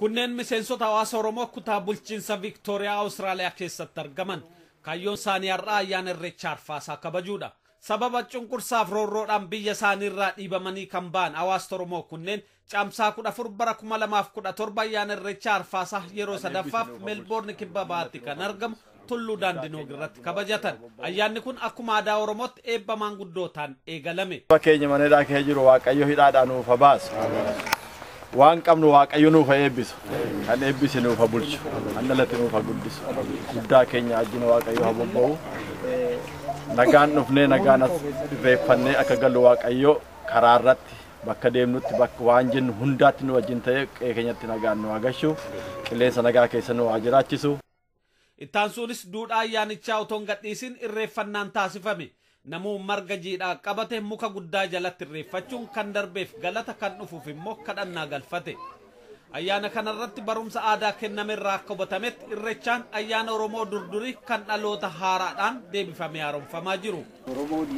Kunneen miseensota hawaasa Oromoo kutaa bulchiinsa Viiktooriyaa Awustiraaliyaa keessatti argaman. Kaayyoon isaanii har'aa ayyaana Irreecha Arfaasaa kabajuudha. Sababa cunqursaaf roorroodhaan biyya isaaniirraa dhiibamanii kan ba'an hawaasa Oromoo kunneen Caamsaa 14 bara 2017 ayyaana Irreecha Arfaasaa yeroo sadaffaaf Meelboorni kibba bahaatti kan argamu Tulluu Daandinoog irratti kabajatan. Ayyaanni kun akkuma aadaa Oromootti eebba maanguddootaan eegalame. Keenya mana hidhaa keessa jiru Waaqayyo hidhaadhaan nuuf haa baasu. Waan qabnu Waaqayyo nuuf haa eebbisu. Kan eebbise nuuf haa bulchu. Kan dhalate nuuf haa guddisu. Guddaa keenya ajjina Waaqayyo haa bobba'u. Nagaan dhufnee nagaan as irreeffannee akka gallu Waaqayyo karaa irratti bakka deemnutti bakka waan jennu hundaatti nu wajjin ta'ee qe'ee keenyatti nagaan nu haa gashu. Qilleensa nagaa keessa nu haa jiraachisu. Ittaansuunis duudhaa ayyaanichaa otoo hin gadhiisin irreeffannaan taasifame. Namuu marga jiidhaa qabate muka guddaa jalatti irreeffachuun kan darbeef galata kan dhufuuf immoo kadhannaa galfate. Ayyaana kanarratti barumsa aadaa kenname irraa akka hubatametti Irreechaan ayyaana Oromoo durdurii kan dhaloota haaraadhaan deebifamee haaromfamaa jiru. Oromoon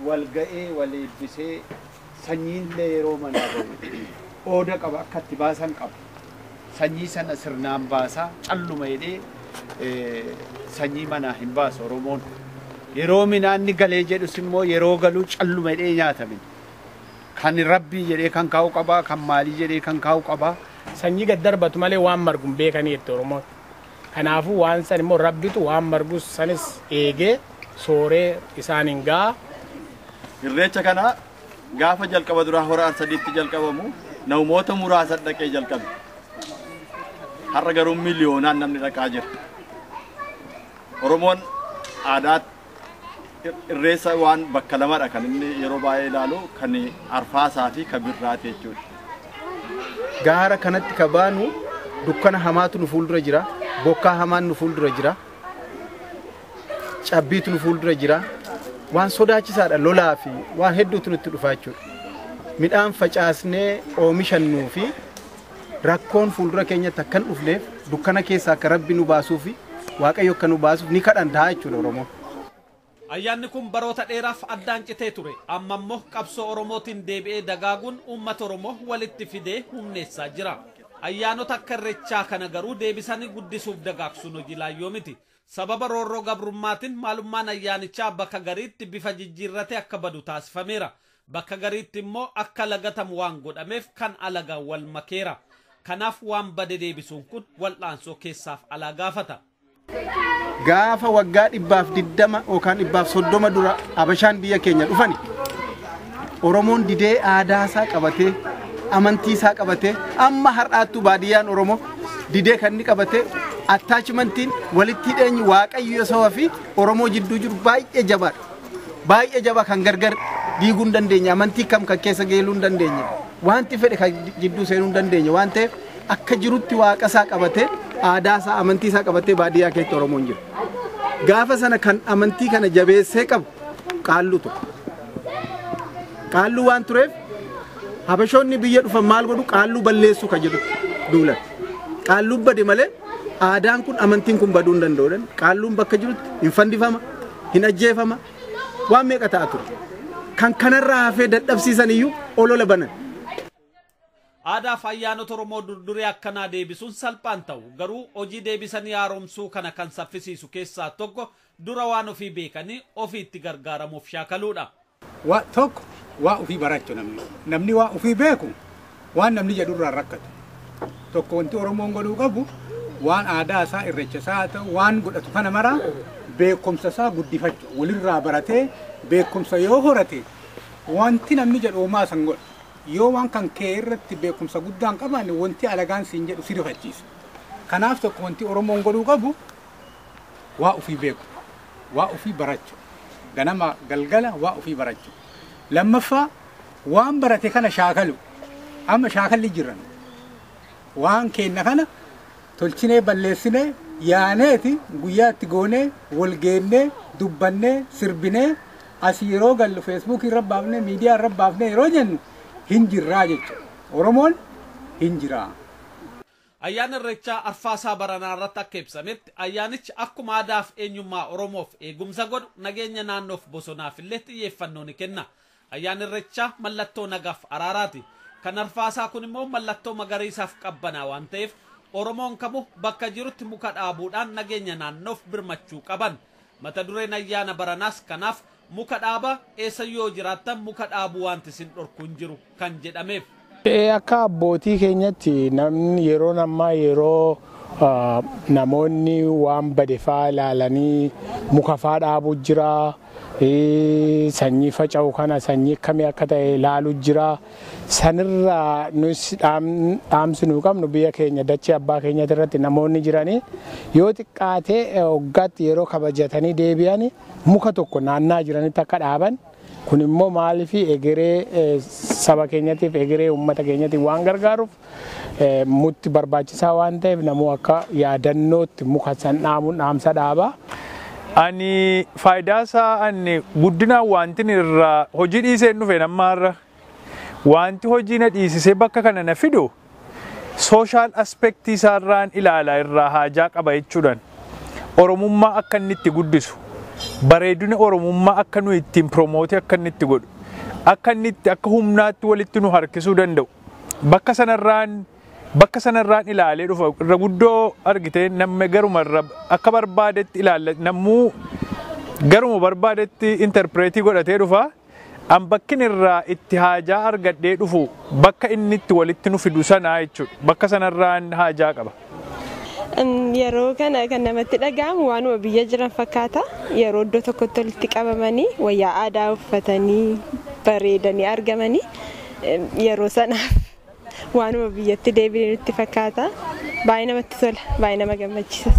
wal ga'ee wal eebbisee sanyiillee yeroo manaa bahu ooda qaba, akka itti baasan qaba. Sanyii sana sirnaan baasaa calluma jedhee sanyii manaa hin baasu Oromoon. Yeroo midhaanni galee jedhus immoo yeroo galuu calluma jedhee nyaatame. Kan rabbii jedhee kan kaa'u qabaa, kan maalii jedhee kan kaa'u qabaa. Sanyii gad darbatu malee waan margu hin beekanii jette Oromoon. Kanaafuu waan san immoo rabbitu waan margus sanis eegee sooree isaaniin ga'a. Irreecha kana gaafa jalqaba duraa hora Arsadiitti jalqabamu namoota muraasa dhaqee jalqabe. Har'a garuu miliyoonaan namni dhaqaa jira. Oromoon aadaa irreessa waan bakka lamadha kan inni yeroo baay'ee ilaalu, kan arfaasaa fi kan birraati jechuudha. Gaara kanatti ka baanu dukkana hamaatu nu fuuldura jira, bokkaa hamaan nu fuuldura jira, cabbiitu nu fuuldura jira. Waan sodaachisaadha, lolaa fi waan hedduutu nutti dhufaa jechuudha. Midhaan facaasnee oomishannuu fi rakkoon fuuldura keenyatti akka hin dhufneef dukkana keessaa akka rabbi nu baasuu fi Waaqayyo akka nu baasuuf ni kadhantaa jechuudha Oromoon. Ayyaanni kun baroota dheeraaf addaan citee ture. Amma immoo qabsoo Oromootiin deebi'ee dagaaguun uummata Oromoo walitti fidee humneessaa jira. Ayyaanota akka Irreechaa kana garuu deebisanii guddisuuf dagaagsuun hojii laayyoo miti. Sababa roorroo gabrummaatiin maalummaan ayyaanichaa bakka gariitti bifa jijjiirratee akka badu taasifameera. Bakka gariitti immoo akka lagatamu waan godhameef kan alagaa wal makeera. Kanaaf waan bade deebisuun kun wal'aansoo keessaaf alaa gaafata. Gaafa waggaa 120 yookaan 130 dura Abashaan biyya keenya dhufani, Oromoon didee aadaa isaa qabatee amantii isaa qabatee amma har'aattuu baadiyyaan Oromoo didee kan inni qabatee attachmentiin walitti hidheenyi Waaqayyo saba fi Oromoo jidduu jiru baay'ee jabaadha. Baay'ee jabaa kan gargar diiguu hin dandeenye, amantii kam kan keessa geeluu hin dandeenye, wanti fedhe kan jidduu seenuu hin dandeenye waan ta'eef akka jirutti waaqa isaa qabatee aadaa isaa amantii isaa qabatee baadiyyaa keessatti Oromoon jira. Gaafa sana kan amantii kana jabeessee qabu qaalluu ture. Qaalluu waan tureef Habashoonni biyya dhufan maal godhu, qaalluu balleessuu kan jedhu duulan. Qaalluun bade malee aadaan kun amantiin kun baduu hin danda'u. Qaalluun bakka jirutti hin fandifama, hin ajjeefama, waan meeqa ta'a ture. Kan kanarraa hafee dadhabsiisan iyyuu olola banan. Aadaa fi ayyaanota Oromoo durdurii akkanaa deebisuun salphaan ta'u garuu hojii deebisanii haaromsuu kana kan saffisiisu keessaa tokko dura waan ofii beekanii ofiitti gargaaramuuf shaakaluudha. Waa tokko waa ofii barachuu namni. Namni waa ofii beeku waan namni jedhu irraa rakkatu. Tokko wanti Oromoon godhuu qabu waan aadaa isaa irreecha isaa haa ta'u waan godhatu kana maraa beekumsa isaa guddifachuu, walirraa baratee beekumsa yoo horate wanti namni jedhu homaa san godha. Yoo waan kan kee irratti beekumsa guddaan qabaanne wanti alagaan siin jedhu si rifachiisa. Kanaaf tokko wanti Oromoon godhuu qabu waa ofii beeku, waa ofii barachuu, ganama galgala waa ofii barachuu. Lammaffaa waan barate kana shaakalu. Amma shaakalli jiran waan kenna kana tolchinee balleessinee yaaneeti guyyaatti goonee wal geennee dubbannee sirbinee asii yeroo gallu feesbuukii irra baafnee miidiyaa irra baafnee yeroo jennu hin jirraa jechuudha. Oromoon hin jiraa. Ayyaana Irreechaa Arfaasaa baranaa irratti akka ibsametti ayyaanichi akkuma aadaaf eenyummaa Oromoof eegumsa godhu nageenya naannoof bosonaaf illee xiyyeeffannoo ni kenna. Ayyaanni Irreechaa mallattoo nagaaf araaraati. Kan arfaasaa kun immoo mallattoo magariisaaf qabbanaa waan ta'eef Oromoon kamuu bakka jirutti muka dhaabuudhaan nageenya naannoof birmachuu qaban. Mata dureen ayyaana baranaas kanaaf muka dhaaba, eessa yoo jiraattan muka dhaabuu wanti isin dhorku hin jiru kan jedhameef. Akka abbootii keenyatti namni yeroo ammaa yeroo namoonni waan bade faa ilaalanii muka faa dhaabuu jira. Sanyii faca'u kana sanyii akkamii akka ta'e ilaaluu jira. Sanirraa nus dhaamsi nu qabnu biyya keenya dachee abbaa keenyatti irratti namoonni jiranii yoo xiqqaatee waggaatti yeroo kabajatanii deebi'an muka tokko naannaa jiranitti akka dhaaban. Kun immoo maaliif egeree saba keenyatiif egeree uummata keenyatiif waan gargaaruuf mutti barbaachisaa waan ta'eef namuu akka yaadannootti muka san dhaabuun dhaamsa dhaaba. Ani faayidaa isaa ani guddinaan wanti irraa hojii dhiisee dhufe nammaarra wanti hojii na dhiisisee bakka kana na fidu sooshaal aspektii isaarraan ilaala irraa haajaa qaba jechuudhaan Oromummaa akka inni itti guddisu, bareedina Oromummaa akka nu ittiin piromootii akka inni itti godhu, akka inni itti akka humnaatti walitti nu harkisuu danda'u bakka sanarraan ilaalee dhufa. Irra guddoo argitee namni garuma irra akka barbaadetti ilaalla, namuu garuma barbaadetti interpreetii godhatee dhufa. An bakkin irraa itti haajaa argadhee dhufu bakka inni itti walitti nu fidu sanaa jechuudha. Bakka sanarraan haajaa qaba. Yeroo kana kan namatti dhaga'amu waanuma biyya jiran fakkaata. Yeroo iddoo tokkotti walitti qabamanii wayyaa aadaa uffatanii bareedanii argamanii yeroo sanaaf waanuma biyyatti deebi'ee nutti fakkaata. Baay'ee namatti tola, baay'ee nama gammachiisa.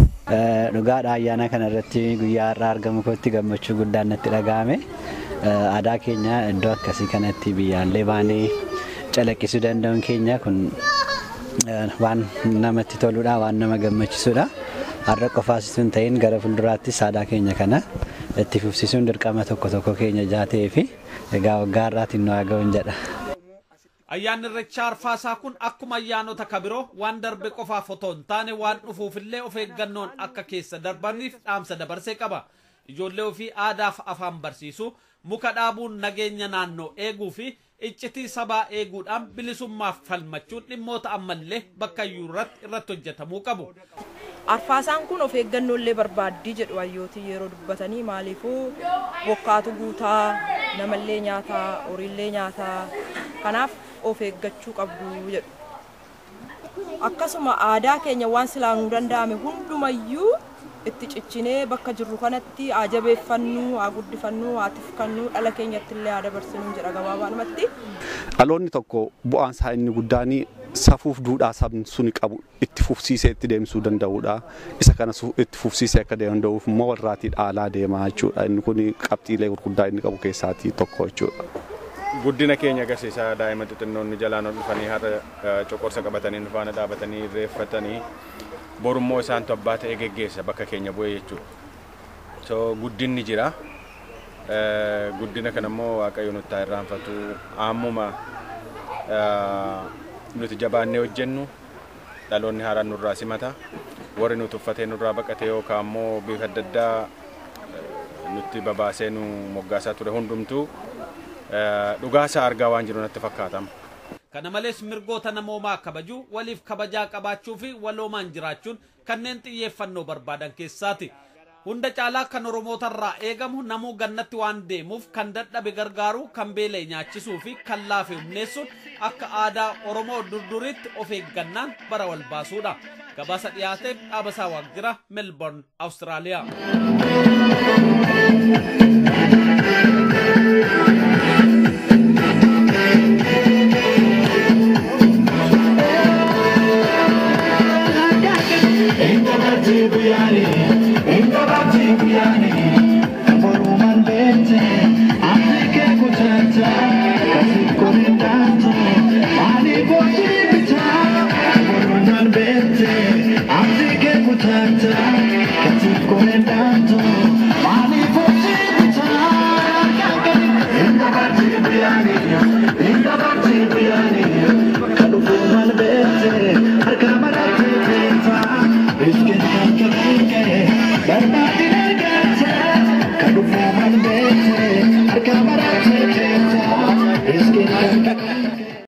Dhugaadha, ayyaana kanarratti guyyaa har'aa argamu kootti gammachuu guddaan natti dhaga'ame. Aadaa keenya iddoo akkasii kanatti biyyaallee baanee calaqqisuu danda'uun keenya kun waan namatti toludha, waan nama gammachiisudha. Har'a qofaas osoo hin ta'in gara fuulduraattis aadaa keenya kana itti fufsiisuun dirqama tokko tokko keenya jaatee fi egaa waggaa har'aatiin nu haa ga'uun jedha. Ayyaanni Irreechaa Arfaasaa kun akkuma ayyaanota kabiroo waan darbe qofaaf otoo hin taane waan dhufuufillee of eeggannoon akka keessa darbaniif dhaamsa dabarsee qaba. Ijoollee ofii aadaaf afaan barsiisuu, muka dhaabuun nageenya naannoo eeguu fi iccitii sabaa eeguudhaan bilisummaaf falmachuun dhimmoota ammallee bakka iyyuu irratti hojjetamuu qabu. Arfaasaan kun of eeggannollee barbaaddii jedhu hayyootii yeroo dubbatanii, maaliifuu bokkaatu guutaa, namallee nyaataa, horiillee nyaataa, kanaaf of eeggachuu qabdu jedhu. Akkasuma aadaa keenya waan silaa nuu danda'ame hundumayyuu itti ciccinee bakka jirru kanatti haa jabeeffannu, haa guddifannu, haa tifkannu, dhala keenyatti illee haa dabarsinu jedha gabaabaadhumatti. Dhaloonni tokko bu'aan isaa inni guddaan safuuf duudhaa sabni suni qabu itti fufsiisee itti deemsuu danda'uudha. Isa kana itti fufsiisee akka danda'uuf immoo warraatii dhaalaa deemaa jechuudha. Inni kun qabxiilee gurguddaa inni qabu keessaatii tokko jechuudha. Guddina keenya agarsiisaa daa'ima xixinnoonni jalaan ol dhufanii har'a coqorsa qabatanii nu faana dhaabatanii irreeffatanii borummoo isaantu abbaa ta'ee geggeessa bakka keenya bu'ee jechuudha. So guddinni jira. Guddina kana immoo Waaqayyo nutti haa irraanfatu. Ammuma nuti jabaannee hojjennu dhaloonni haaraan nurraa simata. Warri nu tuffatee nurraa baqate yookaan immoo bifa adda addaa nutti babaasee nu moggaasaa ture hundumtuu dhugaasaa argaa waan jiru natti fakkaatama. Kana malees mirgoota namoomaa kabajuu, waliif kabajaa qabaachuu fi waloomaan jiraachuun kanneen xiyyeeffannoo barbaadan keessaati. Hunda caalaa kan Oromootarraa eegamu namuu gannatti waan deemuuf kan dadhabe gargaaruu, kan beela'e nyaachisuu fi kan laafe humneessuun akka aadaa Oromoo durduriitti of eeggannaan bara wal baasuudha. Gabaasa dhiyaateef Dhaabasaa Waaqjira, Melbourne, Awustiraaliyaa.